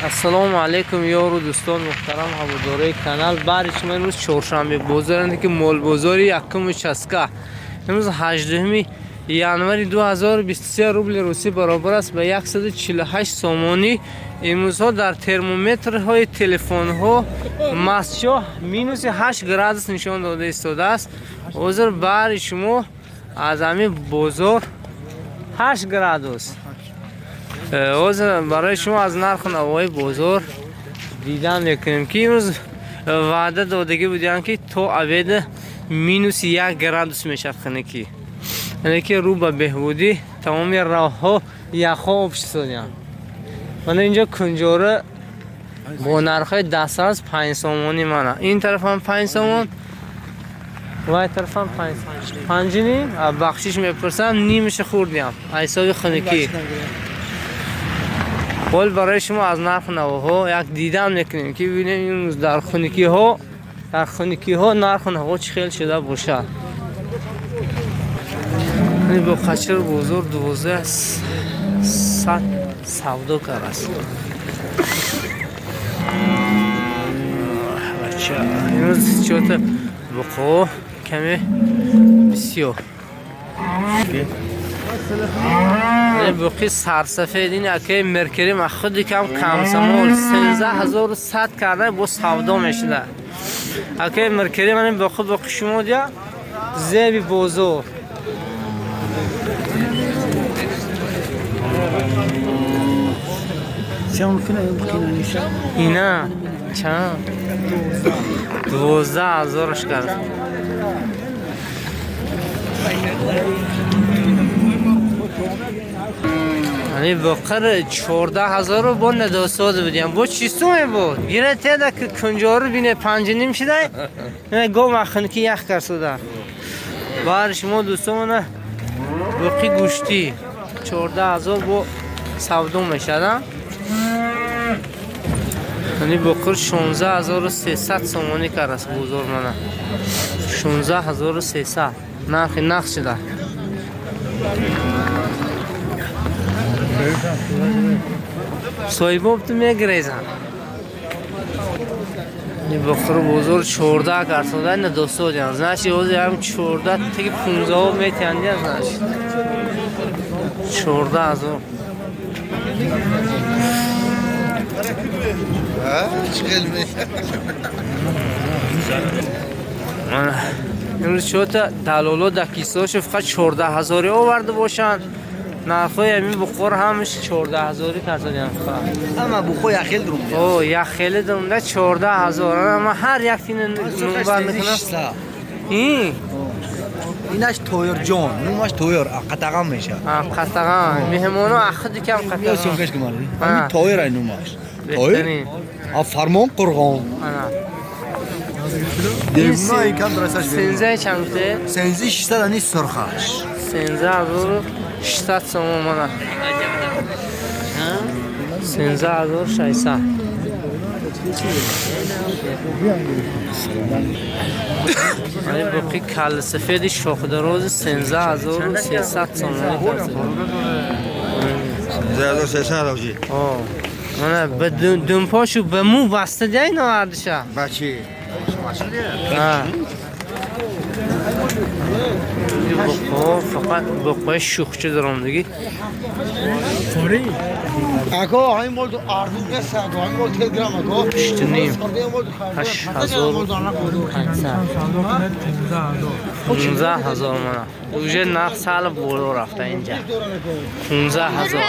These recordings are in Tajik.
Ассалому алайкум, ёру дӯстон, муҳтарам ҳаводораи канал. Баъди шумо имрӯз чоршанбе бозоране ки молбозори якум участка. Имрӯз 8 январи 2023, рубли русӣ баробар аст ба 148 сомонӣ. Имрӯзҳо дар термометрҳои телефонҳо Мастчоҳ минуси 8 градус нишон дода истодааст. Ҳозир баҳри шумо аз ҳамин бозор 8 градус. Ҳозир барои шумо аз нарху навои бозор дидан мекунем, ки имрӯз ваъда додагӣ будиям, ки то обеда минуси 1 градус мешавад хунукӣ. Яъне ки рӯ ба беҳбудӣ, тамоми роҳҳо яхҳо об шуданд. Мана инҷо кунҷора бо нархҳои дастрас 5 сомонӣ. Мана ин тарафам 5 сомон, вай тарафам 5, панҷу ним. Бахшиш мепурсам, нимаша хӯрдиям аз ҳисоби хунукӣ. Ҳол барои шумо аз нарху навоҳо як дидан мекунем, ки бибинем имрӯз дар хунукиҳо нарху наво чӣ хел шуда бошад. Бо қачир бозор 1200 савдо кардааст. Имрӯз чота буқо каме бисёр. Буқи сарсафед ин акаи Меркерим худи кам камсамол 13 100 карда бо савдо мешуда. Акаи Меркерим, ани буқи шумо дия зеби бозор. Ина чанд? 12 000-аш кард. Ани боқир 14 000-у бо надосода будиям. Бо чӣ суме буд? Гира теда ки кунҷору бине панҷу ним шидай. Го махунки ях карсуда. Баъд шумо дӯстон боқи гӯштӣ 14 000 бо савдо мешавад. Ани боқир 16 300 сомонӣ кардааст бозор мана. 16 300 нархи нақд шуда. Соҳибоб ту мегирезан. Боқир бозор 14 карсода ина досодиан. Значит, ҳозир ҳам 14 теги 15 метиҳанд, значит. 14 000. Имрӯз чота далоло дар кисоашо фақат 14 000-ӣ оварда бошанд. Нархҳои ҳамин буқор ҳамаш 14 000-ӣ кардодиам фақат. Ама буқо яхел дурум. О, яхеле дурумда 14 000. Ама ҳар як тина номбар мекунам. Ин инаш Тоёрҷон, номаш Тоёр, қатаған мешавад. Қатаған. Меҳмоно ахди кам қатаған. Сёмкаш кунам. Ҳамин Тоёр ай номаш. Тоёр? А фармон Қурғон. Ана. Девна икам драсаш. Сензаи чанд гуфте? Сензи 600 ани сурхаш. 13 600 сомон мана. 13 600. Ани боқи калласафеди шохдарози 13 300 сомонӣ кард. 1300 оҷи. Мана ба думпошу ба мӯ баста диай навардиша. Ба чӣ? Буқо фақат буқои шӯхча дорам диги. Ако ҳамин мол арзун нест, ҳамин мол телеграм ако. Ҳашту ним. 8500. 15 000 мана. Уже нарх сал боло рафта инҷа. 15 000.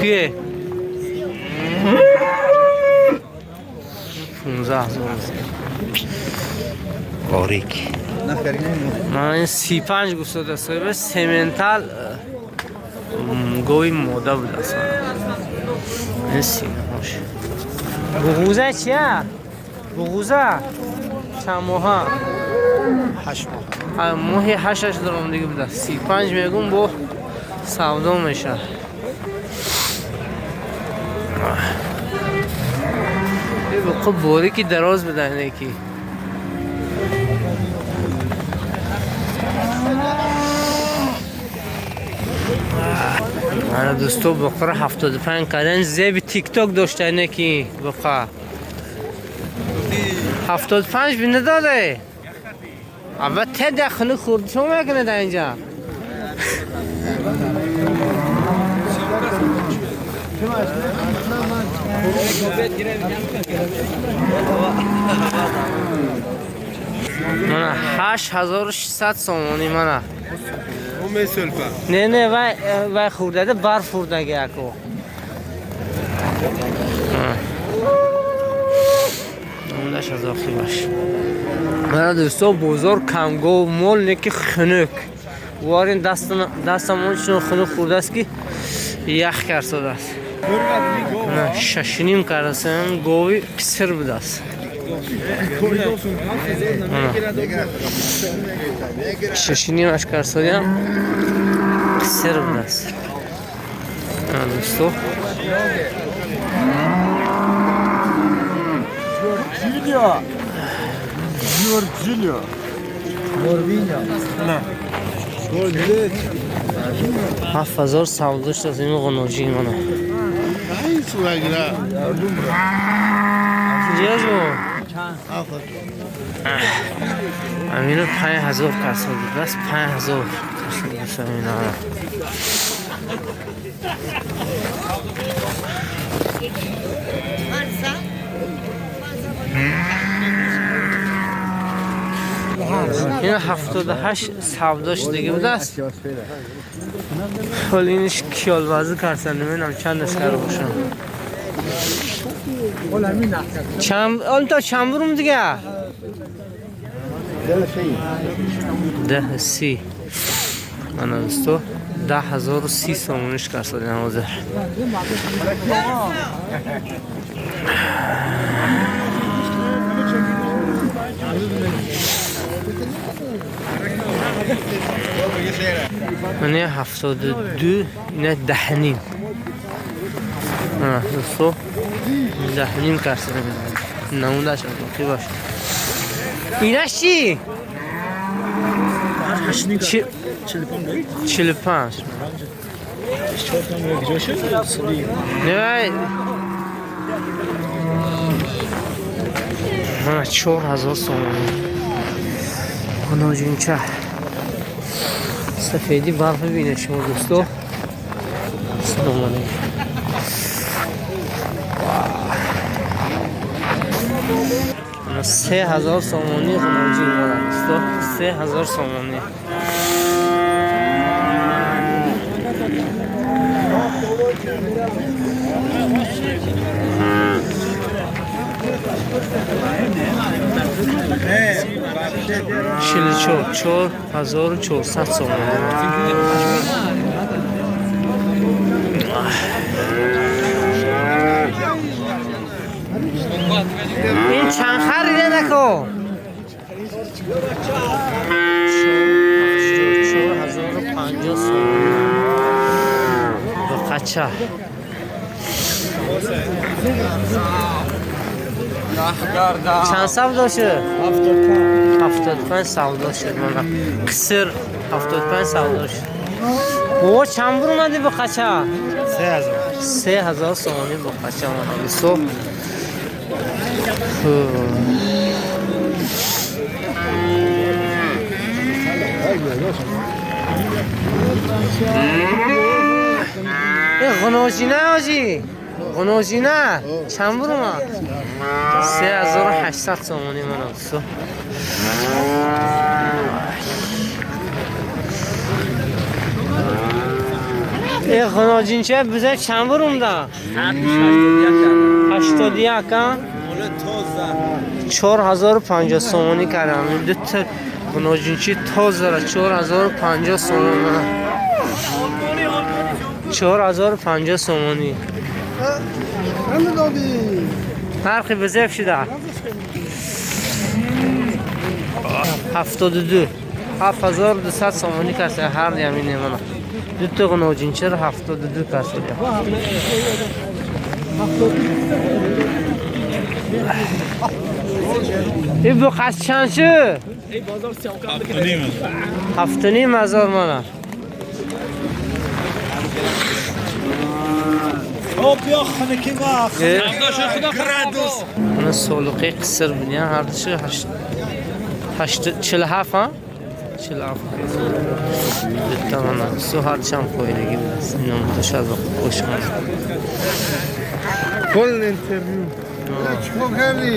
Кие? 15 000. Борик. Ман ин 35 гуфтода соҳиба сементал гови мода будааст. Ин синаҳош. Буғуза чия? Буғуза чанд моҳа? 8 моҳ. Моҳи ҳашташ дорам дига будааст. 35 мегум бо савдо мешавад. Буқо борики дароз буда ине ки. Мана дӯсто, буқра 75 кардан, зеби тикток дошта неки буқа. 75 бина доде. Ава те дахни хурд шо мекунед инҷа? Мана 8600 сомонӣ мана. Не, не, вай хурдаде, барф хурдаги аку. Намудаш аз охираш. Мана дӯсто, бозор камгов мол неки хунук. Варин дастамон чун хунук хурдааст ки ях карсодааст. Шашним кардасам, гови писир будааст. Шашнимаш карсодиам писир будааст. Дӯсто. Jorginho. Morvinha. 7000 савдо шуд аз ин ғуноҷин мана. Ҷиёжо. Амино 5000 касо будаст, 5000 касо будаст амино. Ин 78 савдо шудагӣ будааст. Ҳол инш киёлбазӣ карсан, намедонам чандаш карда бошам. Чанд он то чанд бурум дига? 10 30. Мана дӯсто, 10030 сомониш карсадем ҳозир. Мане 72, ина 10.5. Дӯсто, 10.5 карсадем. Намудаш аз боқӣ бош. Инаш чӣ? 45. Не, мана 4000 сомонӣ. Ғуноҷинча. Сафеди барф бибинед шумо дӯсто. Салому алейкум. 3000 сомонӣ ғуноҷин мана дӯсто, 3000 сомонӣ. 44, 4400 сомонӣ. Ин чанд харида нако? 4050 сомонӣ. Бақача. Чанд савдо шуд? 75 савдо шуд мана. Қисир 75 савдо шуд. Бобо чанд бур омадӣ бақача? 3000. 3000 сомонӣ бақача мана дӯсто. Ғуноҷина ҳоҷӣ? Ғуноҷина чанд бур омад? 3800 сомонӣ мана дӯсто. Ғуноҷинча биза чанд бур омда? 81 а? 4050 сомонӣ кардам. Ду та ғуноҷинчи тозара 4050 сомонӣ. 4050 сомонӣ. Нархи безеб шуда. 72. 7200 сомонӣ карса ҳар ямине мана. Ду та ғуноҷинчаро 72 карса. Ин буқас чанд шуд? 7,5 ҳазор мана. Мана солиқаи қисир буд, ҳардуши 47, ҳа? 47 дута мана су ҳардушам қоидагӣ будааст. Иномудаш аз ошхона. کل اینترویو چیکار کردی؟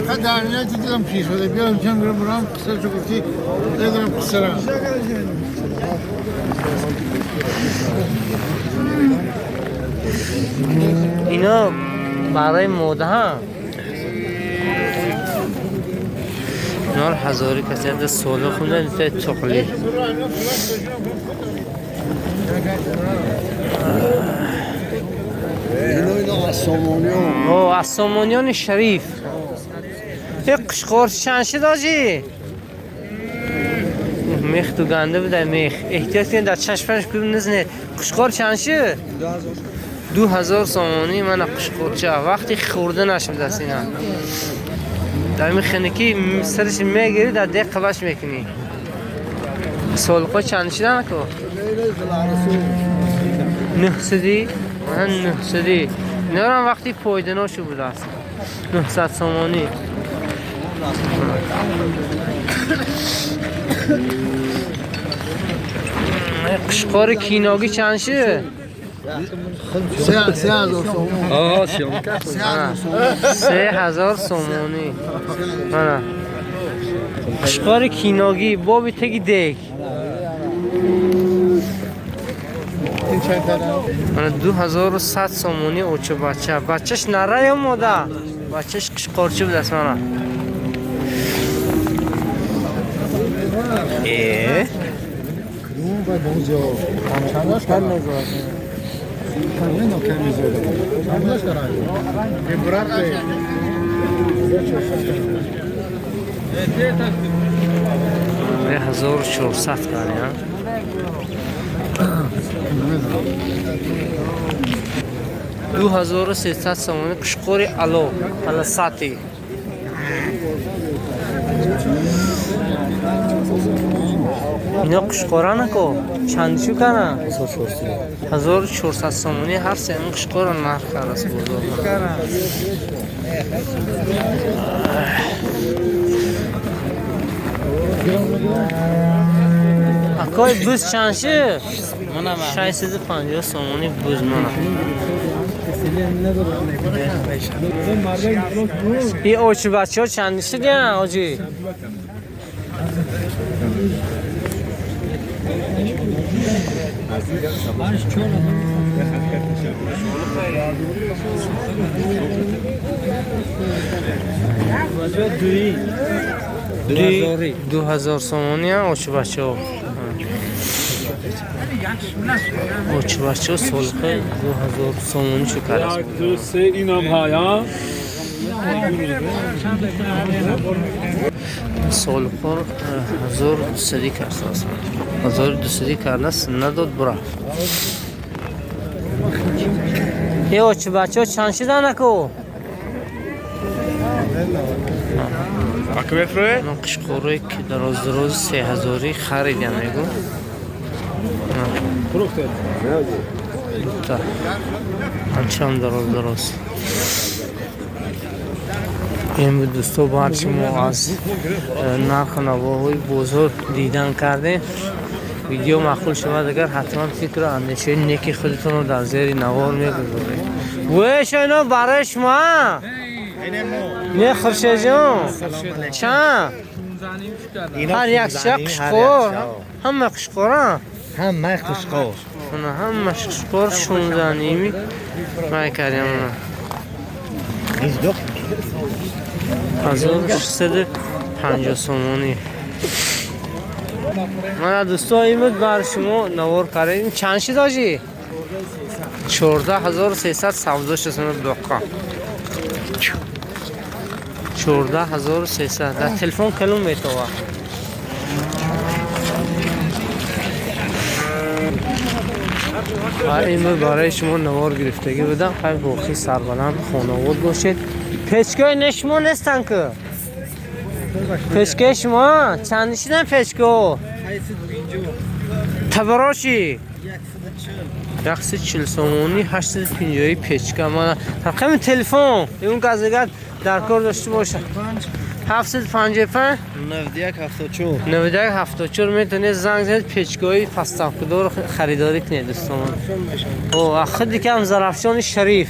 فقط در نیت دیدم پیش بده بیارم کم برم برم قصر چو گفتی ندارم قصرم. اینا برای موده ها اینا رو هزاری کسی از سوله خوندن تا تقلی. او از سامانیان شریف. یک قشقور چند شد آجی؟ میخ تو گنده بوده میخ. احتیاط کنید در چشمش کدوم نزنه. قشقور چند شد؟ 2000 سامانی. من قشقورچه وقتی خورده نشد دست اینا. در این خنکی سرش میگیری در دق قبش میکنی. سالقا چند شده نکو؟ 900. من 900. اینا رو هم وقتی پایدناشو بوده است. 900 سامانی. قشقار کیناگی چند شده؟ 3000 سومونی. 3000 سومونی. قشقار کیناگی بابی تگی دیگ. 2100 سومونی اوچه بچه. بچهش نره یا ماده؟ بچهش قشقارچی بود است من. ای 1400 کاری ها. 2300 سومونی قشقوری الو الاساتی. اینا قشقورا نکو چند شو کنه؟ 1400 سومونی هر سه این قشقورا نرخ است بزرگ. اکای بز چند شد؟ 650 سومونی بز منم. این اوچ بچه ها چند شد یا آجی؟ 2000 سومونی ها اوچ بچه ها. اوچ بچه ها سلقه 2000 سومونی شو کرد. 1 2 3 اینم ها. سالقار 1200 کرد است. 1200 کرد است نداد برا. ای اوچ بچه ها چند شده نکو؟ من قشقوره که دراز دراز 3000 خریدم میگو. همچنان دراز دراز. این بود دوستا با هرچی ما از نرخ نواهای بزرگ دیدن کردیم. ویدیو معقول شما اگر حتما فکر و اندیشه نیکی خودتون رو در زیر نوار میگذارید. ویش اینا برای شما نه خورشید جان چند؟ هر یک چه قشقور همه قشقورا همه قشقور همه قشقور 16 نیمی ما کردیم. 1650 سومونی. من دوستا این بود بر شما نوار کردیم. چند شد آجی؟ 14300 سودا شد دقیقا. 14300 در تلفن کلون میتوه. این بود برای شما نوار گرفتگی بودم. خیلی باقی سربلند خانواد باشید. پچکای نشما نیستن که پچکای شما چند شدن پچکو؟ تبراشی 140 сомонӣ 850 печка. Мана рақами телефон он кас агар дар кор дошта бошад 755 91 74 91 74 метавонед занг занед, печкаҳои пастамкудорро харидорӣ кунед, дӯстон. О, худи кам Зарафшони Шариф.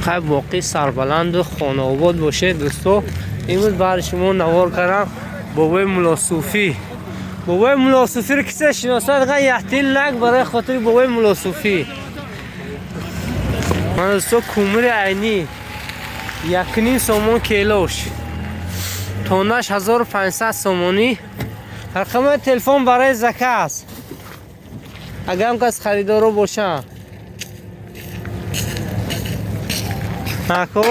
Қай боқӣ сарбаланду хонаобод бошед, дӯсто. Имрӯз баъди шумо навор кардам бобои Муллосуфӣ. Бобои Муллосуфиро кисе шиносад, га яхтил лак барои хотири бобои Муллосуфӣ. Ман, дӯсто, кумири айнӣ 1.5 сомон келош, тоннаш 1500 сомонӣ. Рақами телефон барои заказ, агар кас харидоро бошанд. Ако